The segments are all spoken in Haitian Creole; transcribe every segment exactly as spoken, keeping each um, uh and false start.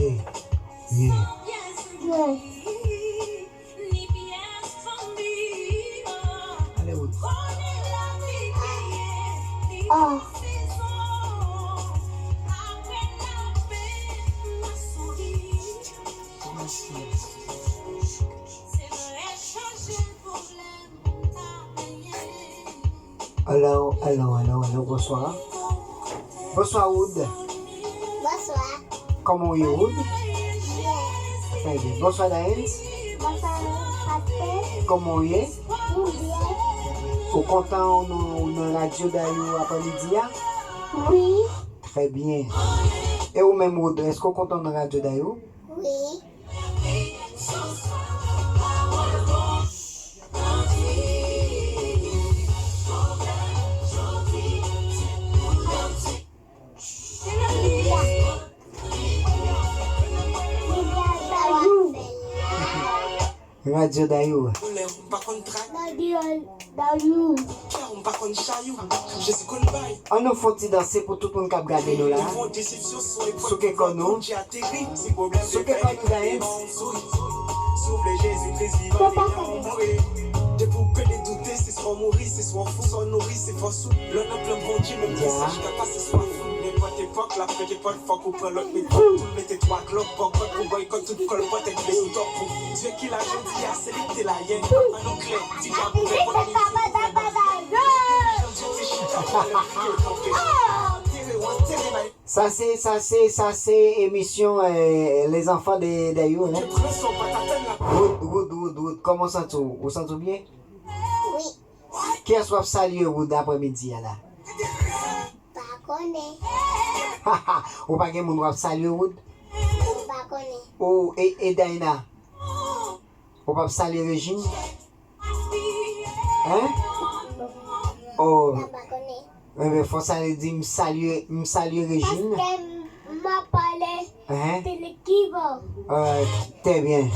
Yeah. Yeah. Ale, Wood. Ah. Alo, alo, alo, alo, bonswa. Bonswa, Wood. Bonswa. Kòman w ye, Wood? Byen. Trè byen. Bonswa, Dayens. Bonswa, pastè. Kòman w ye? M byen. Ou kontan ou nan, ou nan radyo Dayou aprèmidi a? Wi. Trè byen. E ou menm, Wood, èske w kontan w nan radyo Dayou? Wi. Radyo Dayou. Radyo Dayou. Ann nou fè yon ti danse pou tout moun k ap gade nou la. Souke kò nou. Souke kò nou, Dayens. Depi w pede doute, se swa w mouri, se swa w fou, swa w nouri, se fòs ou. Lè w nan plan Bondye, menm mesaj ka pase swa fou. Nenpòt epòk, l ap fè nenpòt fòk ou pran lòt metòd. Tou mete twa glòk bò kòt pou bòykòt tout kòlpòt èk bezou tòp ou. Dye ki la jodi a, se li k te la yè. Ann nou klè, ti dyab ou fè pòt mizè pou fè bòt. Jan Dye te chita pou lè fini yo kanpe. Antere w, antere bay. Sa se, sa se, sa se emisyon, eh, Les Enfants de, de You, hein? Wood, Wood, Wood, Wood, kòman w santi w? Ou santi w byen? Wi. Kiyès w ap salye Wood aprèmidi a la? Pa konnen. Ou pa gen moun w ap salye Wood? Pa konnen. Ou, e, e Dayna? Ou p ap salye Rejin? Hein? Oh. Sa pa konnen. Enben, fò w salye, di, "M salye, m salye Rejin." Paske m ap pale. Hein? Tele ki bò? Euh, trè byen.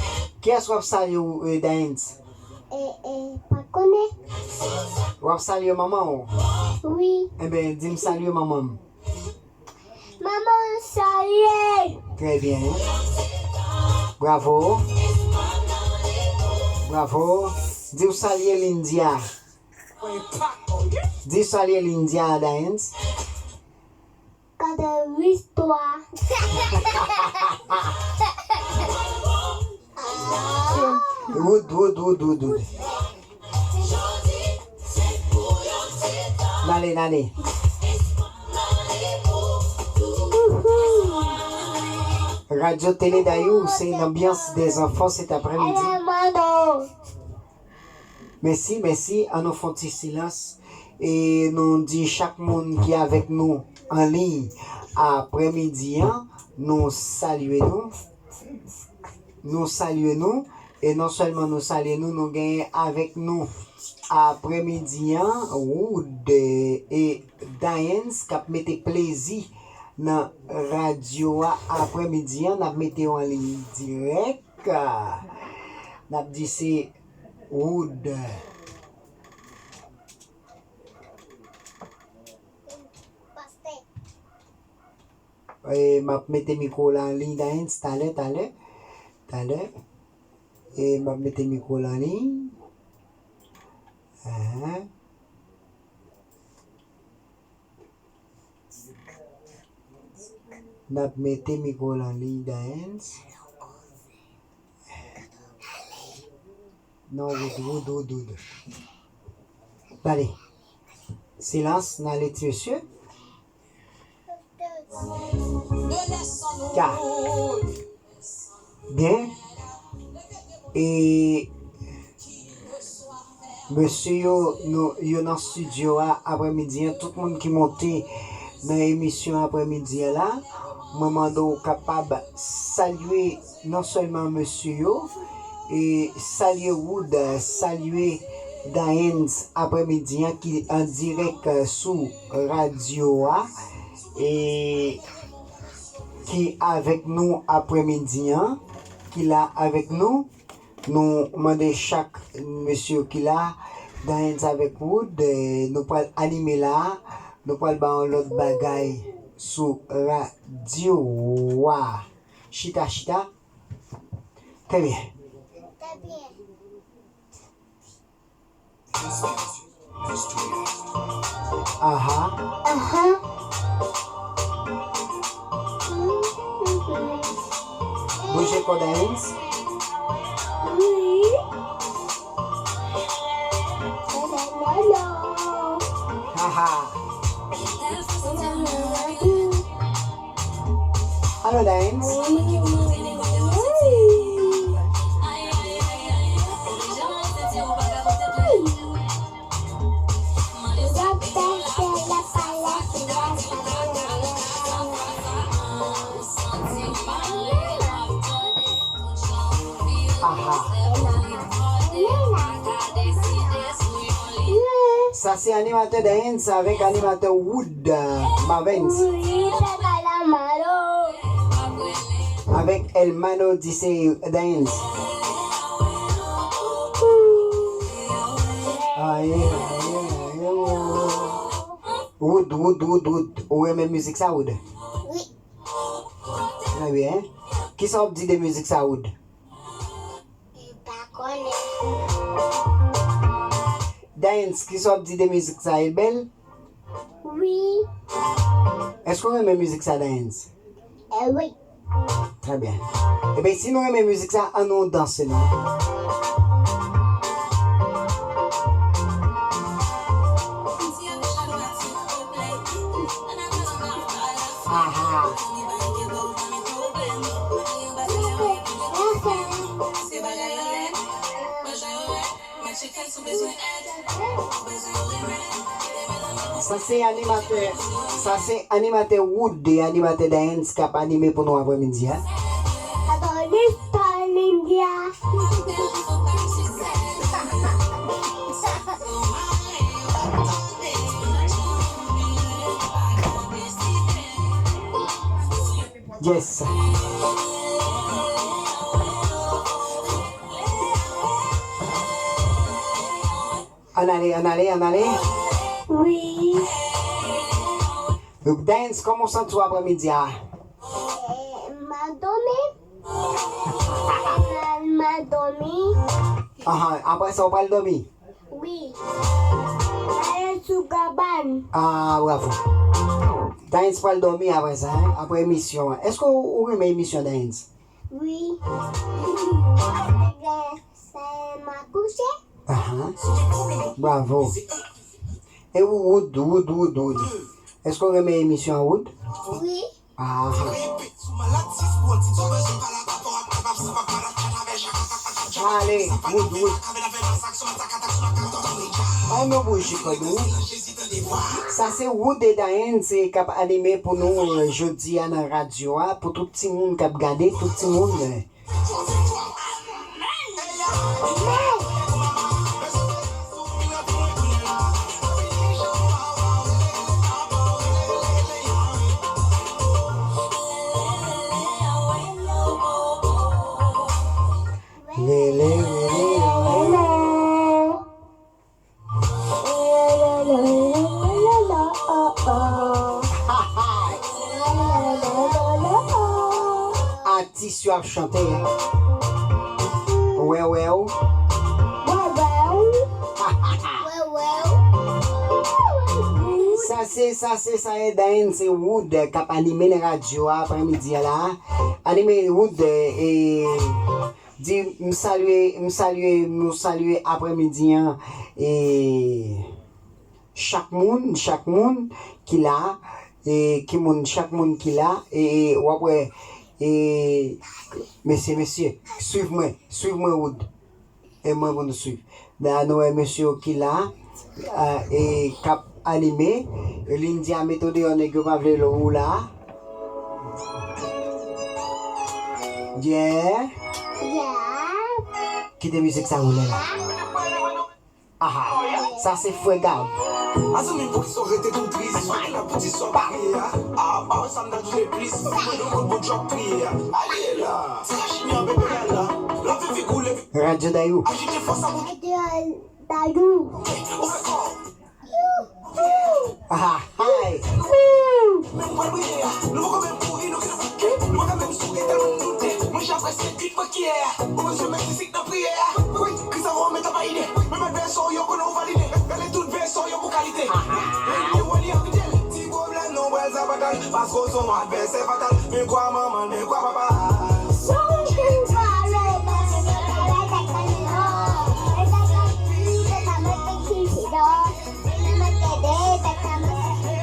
Kiyès w ap salye, ou, euh, Dayens? E, e, pa konnen. W ap salye manman w? Wi. Enben, di, "M salye manman m." Manman m salye. Trè byen. Bravo. Bravo. Di w salye Lindia. Di w salye Lindia, Dayens. Katrevenntwa. Wood, Wood, Wood, Wood, Wood. N ale, n ale. Radyo Tele Dayou, se une ambiance des enfants cet après-midi. Mèsi, mèsi. Ann nou fè yon ti silans. E nou di chak moun ki avèk nou an liy aprèmidi an, nou salye nou. Nou salye nou. E non sèlman nou salye nou, nou genyen avèk nou aprèmidi an, Wood e Dayens k ap mete plezi nan radyo a aprèmidi an. N ap mete yo an liy dirèk. N ap di se Wood. E, m ap mete mikwo la an liy, Dayens, talè, talè, talè. E, m ap mete mikwo la an liy. Ahan. N ap mete mikwo la an liy, Dayens. Non, Wood, Wood, Wood, Wood. N ale. Silans, n ale, ti mesye. Ya. Byen. E mesye yo, nou, yo nan estidyo a aprèmidi an. Tout moun ki monte nan emisyon aprèmidi an la, mwen mande w kapab salye non sèlman mesye yo, e salye Wood, salye Dayens aprèmidi an ki an dirèk sou radyo a, e ki avèk nou aprèmidi an, ki la avèk nou. Nou mande chak mesye yo ki la, Dayens avèk Wood, e nou pral anime la, nou pral ba yon lòt bagay sou radyo a. Chita, chita. Trè byen. Aha. Aha. Bouje kò, Dayens. Wi. Aha. Alo, Dayens. Aha. Sa se animatè Dayens avèk animatè Wood, euh, Marvens. Avèk Elmano di se Dayens. Aye, aye, aye, oh. Wood, Wood, Wood, Wood. Ou renmen mizik sa, Wood? Wi. Trè byen. Kisa w ap di de mizik sa, Wood? M pa konnen. Dayens, kisa w ap di de mizik sa? Li bèl? Wi. Èske w renmen mizik sa, Dayens? Eh wi. Trè byen. Ebyen, si nou renmen mizik sa, an nou danse non. Aha. Sa se animatè, sa se animatè Wood e animatè Dayens k ap anime pou nou aprèmidi a. Sa se Wood e animatè Dayens k ap anime pou nou aprèmidi a. Yes. Ann ale, ann ale, ann ale. Wi. Dayens, kòman w santi w aprèmidi a? Eh, m a dòmi. M a dòmi. Ahan, apre sa, w pral dòmi? Wi. Ale sou kabann. Ah, bravo. Dayens pral dòmi apre sa, hein? Apre emisyon an. Èske w, ou renmen emisyon Dayens? Wi. Sa m a kouche. Ahan. Bravo. E ou, Wood, Wood, Wood, Wood. Èske w renmen emisyon an, Wood? Wi. Ah. Ale, Wood, Wood. An nou bouje kò nou. Sa se Wood e Dayens k ap anime pou nou, euh, jodi a nan radyo a, pou tout timoun k ap gade, tout timoun, euh, Rele, rele, rele. Atis yo ap chante. Wè, wè, w. Sa se, sa se, sa e Dayens, se Wood k ap anime nan radyo a aprèmidi a la. Anime Wood, e, di, m salye, m salye, nou salye aprèmidi an, e, chak moun, chak moun ki la, e, ki moun, chak moun ki la, e, e, w ap wè, e, mesye, mesye, swiv mwen, swiv mwen, Wood. E mwen pou nou swiv. La, nou wè mesye yo ki la, a, e k ap anime. E Lindy a mete w deyò, nèg yo pa vle lou la. Yeah. Yeah. Kite mizik sa woule la. Aha. Sa se frè Gab. A zanmi m, poukisa w rete tou tris? Mwen la pou di sa w pa ye a. A, pa wè sa m ta di w de plis. Mwen nou kout bout chòk kriye a. Aye la. Ti kachimya bebe a la. Lòt fi fi koule. Radyo Dayou. Ajite fòs a bout. Radyo Dayou. Ou fè kò. Aha, hay. Men mwen priye a. Nou poko menm kouri, nou gentan fouke. Nou poko menm souke tèlman nou Kit mwen kiyè a, ou bezwen met mizik nan priyè a. Wi, Kris avè w met anba ide. Menm advèsè w yo konnen w valide. Rale tout vèsè w yo pou kalite. Reyini w li an ridèl. Ti pwoblèm nou pral sa fatal. Paske w se yon advèsè fatal. Men kwa manman l, men kwa papa l.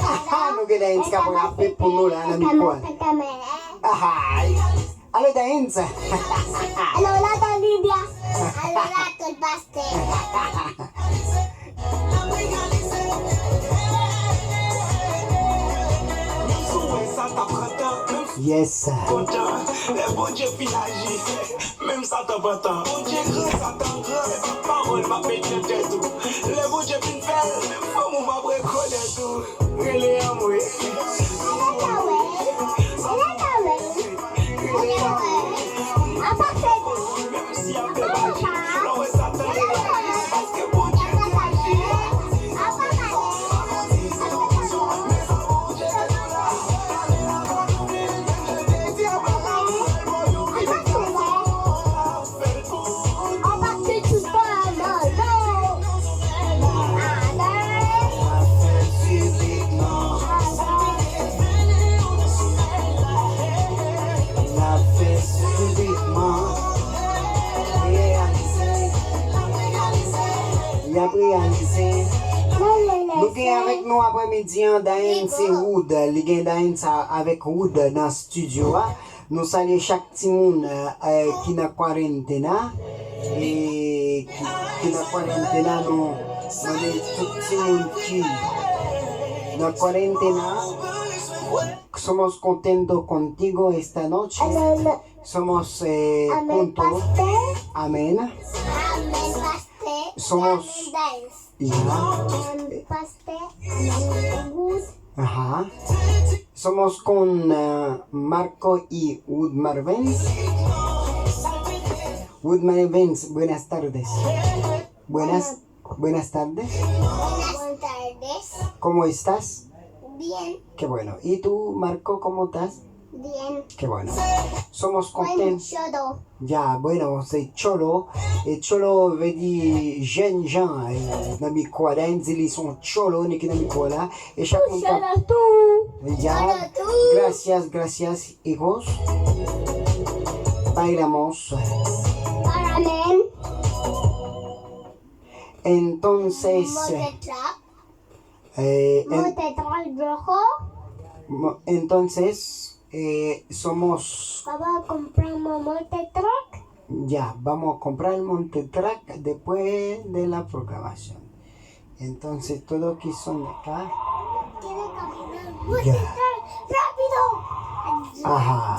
Aha, nou gen Dayens k ap rape pou nou la nan mikwo a. Aha. Alo, Dayens. Alo, la, Dalidia. Alo, la, tout pastè. Menm si w wè sa t ap pran tan, menm si Yes. Kontan, lè Bondye fin aji, menm Satan pran tan. Bondye gran, Satan gran, pawòl m ap mete nan tèt ou. Lè Bondye fin fè l, menm fanm ou m ap rekonèt ou. Rele anmwe. Rele anmwe. Apa fè di? Menm si ap fè maji, lè w wè Satan rele aji, paske Bondye te aji. Y ap reyalize. Nou gen avèk nou aprèmidi an, Dayens Wood. Li gen Dayens avèk Wood nan estidyo a. Nou salye chak timoun, eh, ki nan kwarantena. E ki, ki nan kwarantena, nou mande tout timoun ki nan kwarantena. Somos contentos contigo esta noche. Somos, eh, Amén, juntos. Pastor. Amén. Amén, pastor. Somos Amén, Dayens. Ya. Amén, pastor. Amén, Wood. Ajá. Somos con, ah, Marco y Wood Marvens. Wood Marvens, buenas tardes. Buenas, buenas tardes. Buenas tardes. ¿Cómo estás? Bien. Qué bueno. ¿Y tú, Marco, cómo estás? Bien. Qué bueno. Somos contentos. Ya, bueno, se cholo. E cholo vle di jèn jan, eh, nan mikwo a. Dayens di li se yon cholo, nèg ki nan mikwo a la. E chak moun ka. Cholo tou. Ya. Cholo tou. Gracias, gracias, hijos. Bailamos. Amén. Entonces, Monte truck. Eh, en- Monte truck, loco. Mo-, entonces, eh, somos Vamos a comprar un monte truck. Ya, vamos a comprar el monte truck después de la programación. Entonces, todo que son acá. Tiene que comprar un monte truck, rápido. Ajá.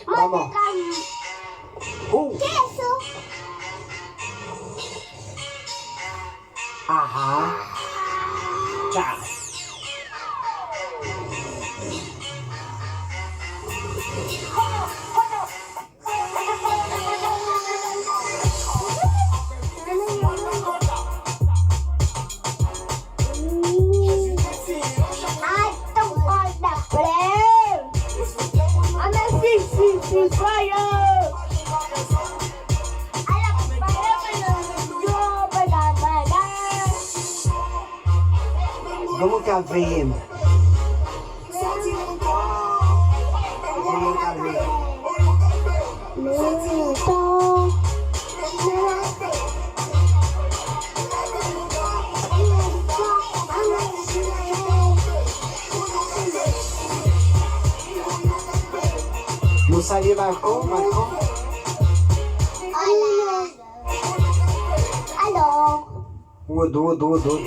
Monte truck. Vamos. Uh. ¿Qué es eso? Ajá. Cha. Bon, mwen ka veye m. Bon, mwen ka veye m. Nou salye Marco, Marco. Hola. Alo. Wood, Wood, Wood, Wood.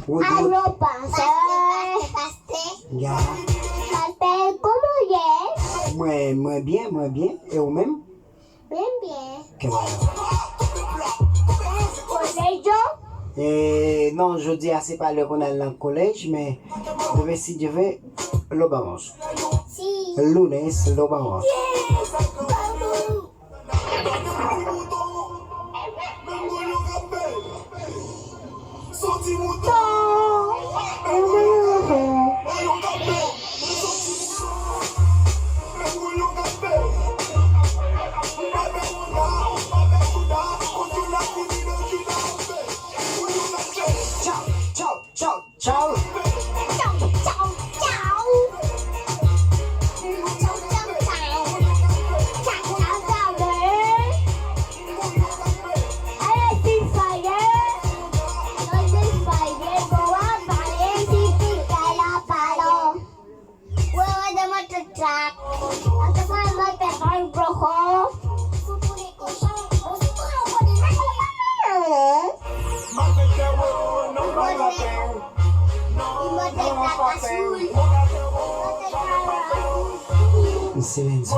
Wood, Wood. Alo, pastè. Pastè, pastè. Ya. Pastè, kòman w ye? Mwen, mwen byen, mwen byen. E ou menm? Mwen byen. Ke byen. Kolèj ou? E, non, jodi a se pa lè pou n al nan kolèj, men demen, si Dye vle, lo vamos. Si. Lunes, lo vamos. Yes, vamos. Tchaw, tchaw, tchaw. Tchaw, tchaw, tchaw. Tchaw, tchaw, tchaw, eh. Aye, ceasefire. No ceasefire, go a pale, si pica la palo. Huevo de motocicleta. Aunque fue el motor rojo. Silencio.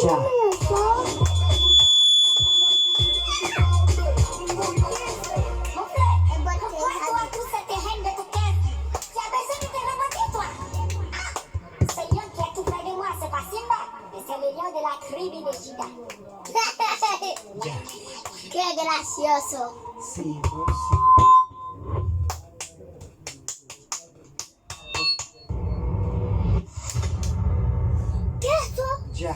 Dja. Mon frère, pourquoi toi, tout cette haine de ton cœur? Tu as besoin de te remonter, toi? Ah, ce lion qui est tout près de moi, c'est pas Simba, mais c'est le lion de la tribu de Juda. Qué gracioso. Sí, sí. Dja.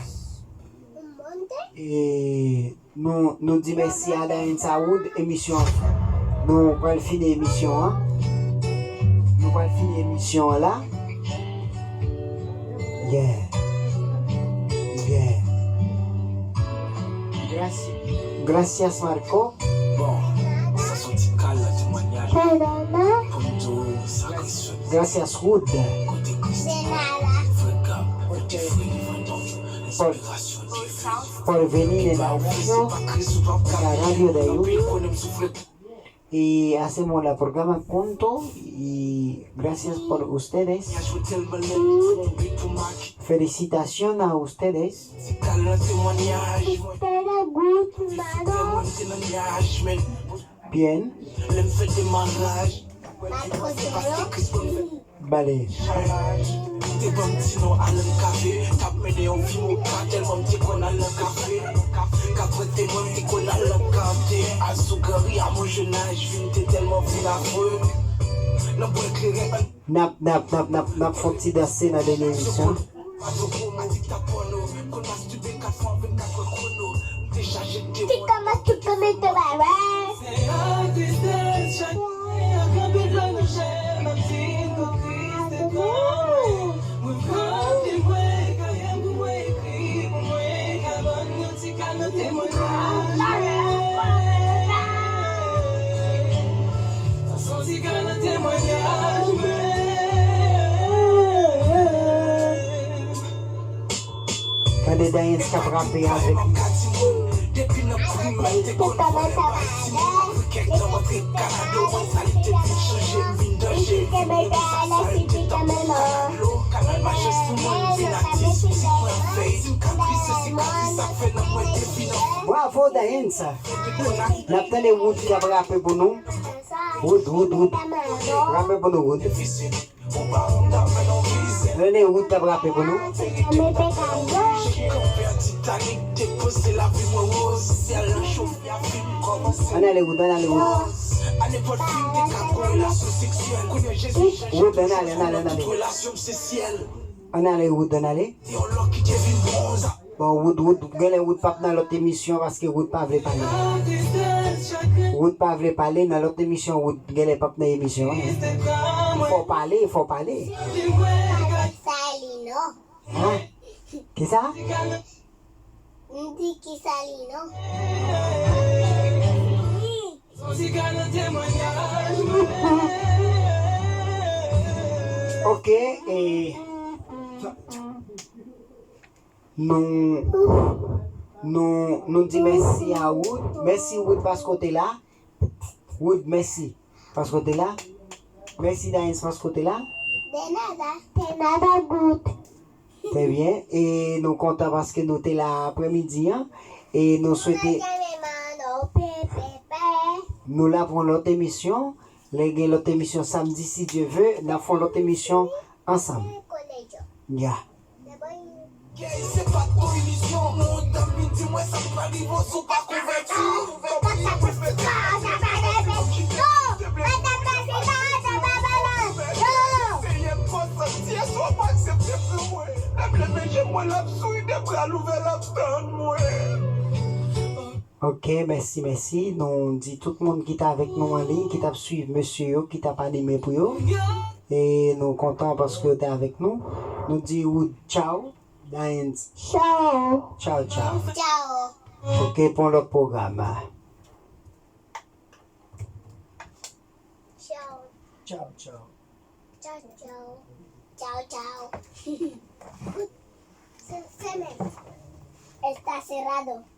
E nou, nou di mèsi a Dayens a Wood, emisyon an. Nou pral fini emisyon an. Nou pral fini emisyon an la. Yeah. Yeah. Gracias, gracias Marco. Bon, sa se yon ti kal nan temwanyaj pou m di w sa Kris fè. Gracias, Wood. Kote Kris te frekab, kote frè li vandòm, enspirasyon Dye vini. Por venir en la radio de Wood. Y hacemos la programa junto y gracias por ustedes. Felicitación a ustedes. Bien. Bale. Te ban m ti non Alan Kafe, t ap mennen yon vi moka tèlman m te konn al nan kafe. Ka prete mwen m te konn al nan kante. Asou gari a mon jenaj vi m te tèlman vin afre. Nan bwè kleren an. N ap, n ap, n ap, n ap, n ap fè yon ti danse nan dènye emisyon. Ti kòmans tout kòmite bagay. Tande Dayens k ap rape avèk li. Bravo Dayens. N ap tande Wood k ap rape pou nou. Wood, Wood, Wood. Rape pou nou, Wood. Ann ale Wood k ap rape pou nou. Ann ale Wood, ann ale Wood. Wood, ann ale, ann ale, ann ale. Ann ale Wood, ann ale. Bon, Wood, Wood, genlè Wood p ap nan lòt emisyon paske Wood pa vle pale. Wood pa vle pale, nan lòt emisyon Wood genlè p ap nan emisyon an. Fò w pale, fò w pale. Sa li non. Hein? Kisa? M di kisa li non. Ok, e nou, nou, nou di mèsi a Wood. Mèsi Wood paske w te la. Wood, mèsi paske w te la. Mèsi Dayens paske w te la. De nada. De nada, Wood. Trè byen. E nou kontan paske nou te la aprèmidi an. E nou swete. Mano, pe, pe, pe. Nou la pou yon lòt emisyon. Lè gen lòt emisyon samdi, si Dye ve, n ap fè yon lòt emisyon ansanm. Ya. Gay, se pa t yon ilizyon. Moun tanm vin di mwen sa p ka rive w si w pa konvèti. Kòman li pou fè sa? Seyè m konsanti, èske w pa aksepte pou mwen? Lè m leve je m, mwen l ap souri, de bra l ouvè, l ap tann mwen. Ok, mèsi, mèsi. Nou di tout moun ki t avèk nou an liy, ki t ap swiv mesye yo, ki t ap anime pou yo. E nou kontan paske yo te avèk nou. Nou di ou tchaw, Dayens. Tchaw. Tchaw, tchaw. Tchaw. Ok, pou yon lòt pwogram. Tchaw. Tchaw, tchaw. Tchaw, tchaw. Tchaw, tchaw. Se, se men. Está cerrado.